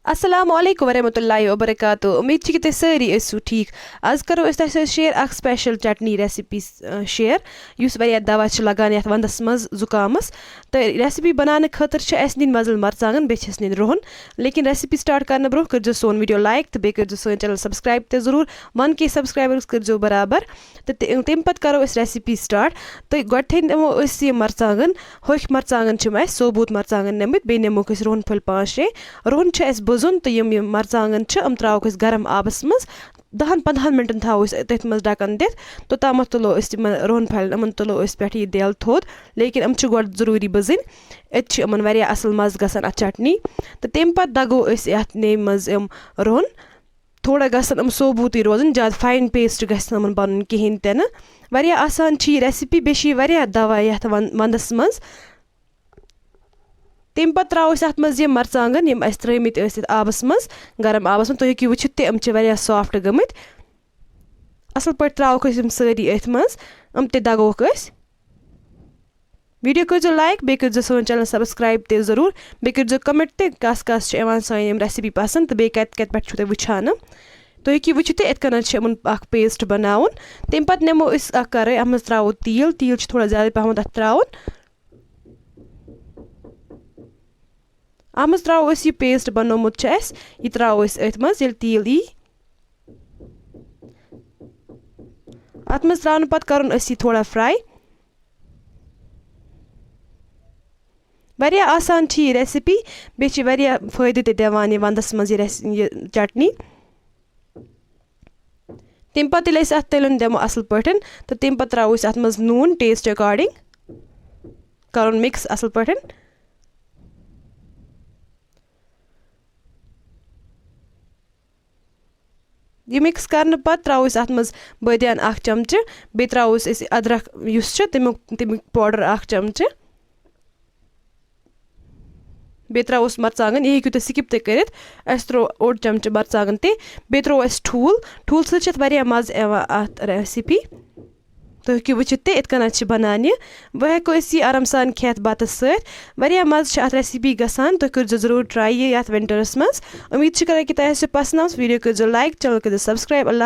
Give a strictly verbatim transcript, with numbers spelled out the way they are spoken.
السلام علیکم ورحمۃ اللہ وبرکاتہ۔ امید چھِ کہِ تُہۍ سٲری ٲسِو ٹھیٖک۔ آز کرو أسۍ تۄہہِ سۭتۍ شیئر اکھ سپیشل چٹنی ریسپی، آ، شیئر، یُس واریاہ دوا چھِ لگان یتھ ونٛدس منٛز زُکامس۔ تہٕ ریسپی بناونہٕ خٲطرٕ چھِ اَسہِ نِنۍ وۄزٕلۍ مرژٕوانٛگن، بیٚیہِ چھِ اَسہِ نِنۍ رُہن۔ لیکن ریسپی سٹارٹ کرنہٕ برونٛہہ کٔرزیٚو سون ویڈیو لایک تہٕ بیٚیہِ کٔرزیٚو سٲنۍ چینل سبسکرائب تہِ ضروٗر۔ ون کے سبسکرائبرس کٔرزیٚو برابر۔ تہٕ تہِ-، تَمہِ پتہٕ کرو أسۍ ریسپی سٹارٹ۔ تہٕ گۄڈٕنٮ۪تھٕے نِمو أسۍ یہِ مرژٕوانٛگن، ہوٚکھۍ مرژٕوانٛگن چھِ یِم اَسہِ، ثوبوٗت مرژٕوانٛگن نِمٕتۍ، بیٚیہِ نِموکھ أسۍ رُہن پھٔلۍ پانٛژھ شےٚ۔ رُہن چھُ اَسہِ بُزُن تہٕ یِم، یِم مرژٕوانٛگن چھِ، یِم ترٛاووکھ أسۍ گرم آبس منٛز۔ دَہن پنٛداہن منٹن تھاوو أسۍ تٔتھۍ منٛز ڈکن دِتھ۔ توٚتامتھ تُلو أسۍ یِمن رُہن پھلٮ۪ن، یِمن تُلو أسۍ پٮ۪ٹھٕ یہِ دٮ۪ل تھوٚد۔ لیکن یِم چھِ گۄڈٕ ضروٗری بُزٕنۍ۔ أتۍ چھِ یِمن واریاہ اصل مزٕ گژھان اتھ چٹنی۔ تہٕ تَمہِ پتہٕ دگو أسۍ یتھ نیمہِ منٛز یِم رُہن۔ تھوڑا گژھن یِم ثوبوٗتٕے روزٕنۍ، زیادٕ فاین پیسٹ گژھِ نہٕ یِمن بنُن کِہینۍ تہِ نہٕ۔ واریاہ آسان چھِ یہِ ریسپی، بیٚیہِ چھِ یہِ واریاہ دوا یتھ ون-، ونٛدس منٛز۔ تَمہِ پتہٕ ترٛاوو أسۍ اَتھ منٛز یِم مرژٕوانٛگن، یِم اَسہِ ترٛٲومٕتۍ ٲسۍ یَتھ آبَس منٛز، گرم آبَس منٛز۔ تُہۍ ہیٚکِو وٕچھِتھ تہِ، یِم چھِ واریاہ سافٹ گٔمٕتۍ۔ اَصٕل پٲٹھۍ ترٛاوہوکھ أسۍ یِم سٲری أتھۍ منٛز، یِم تہِ دَگوکھ أسۍ۔ ویٖڈیو کٔرۍزیو لایک، بیٚیہِ کٔرۍزیو سون چینل سبسکرایب تہِ ضروٗر، بیٚیہِ کٔرۍزیو کمنٹ تہِ، کَس کَس چھِ یِوان سٲنۍ یِم ریسپی پسنٛد تہٕ بیٚیہِ کَتہِ کَتہِ پٮ۪ٹھ چھِو تُہۍ وٕچھان۔ تُہۍ ہیٚکِو وٕچھِتھ تہِ، یِتھ کٔنۍ چھِ یِمَن اَکھ پیسٹ بَناوُن۔ تَمہِ پَتہٕ نِمو أسۍ اَکھ کَرٲے، اَتھ منٛز ترٛاوو تیٖل، تیٖل چھُ تھوڑا زیادَے پَہمَتھ اَتھ ترٛاوُن۔ اَتھ منٛز ترٛاوو أسۍ یہِ پیسٹ بنومُت چھُ اَسہِ، یہِ ترٛاوو أسۍ أتھۍ منٛز، ییٚلہِ تیٖل یی۔ اَتھ منٛز ترٛاونہٕ پَتہٕ کَرُن أسۍ یہِ تھوڑا فراے۔ واریاہ آسان چھِ یہِ ریسپی، بیٚیہِ چھِ واریاہ فٲیدٕ تہِ دِوان یہِ وَنٛدَس منٛز یہِ ریس-، یہِ چٹنی۔ تَمہِ پَتہٕ ییٚلہِ أسۍ اَتھ تٔلیُن دِمو اَصٕل پٲٹھۍ، تہٕ تَمہِ پَتہٕ ترٛاوو أسۍ اَتھ منٛز نوٗن ٹیسٹ اکارڈنگ، کَرُن مِکس اَصٕل پٲٹھۍ۔ یہِ مِکس کرنہٕ پَتہٕ ترٛاوو أسۍ اَتھ منٛز بٲدیان اکھ چمچہٕ، بیٚیہِ ترٛاوو أسۍ، أسۍ أدرکھ یُس چھُ، تَمیُک، تَمیُک پاوڈر اکھ چمچہٕ۔ بیٚیہِ ترٛاووس مرژٕوانٛگن، یہِ ہیٚکِو تُہۍ سِکِپ تہِ کٔرِتھ۔ اَسہِ ترٛوو اوٚڑ چمچہٕ مرژٕوانٛگن تہِ۔ بیٚیہِ ترٛوو اَسہِ ٹھوٗل۔ ٹھوٗلہٕ سۭتۍ چھِ اَتھ واریاہ مَزٕ یِوان اَتھ ریسپی۔ تُہۍ ہیٚکِو وٕچھِتھ تہِ، یِتھ کٔنۍ چھِ بَنان یہِ۔ وۄنۍ ہٮ۪کو أسۍ یہِ آرام سان کھٮ۪تھ بَتَس سۭتۍ۔ واریاہ مَزٕ چھِ اَتھ ریسپی گژھان۔ تُہۍ کٔرۍزیو ضروٗر ٹراے یہِ یَتھ وِنٹرَس منٛز۔ اُمید چھِ کران کہِ تۄہہِ آسہِ پَسنٛد آمُت۔ ویٖڈیو کٔرۍزیو لایک، چینل کٔرۍزیو سبسکرایب۔ اللہ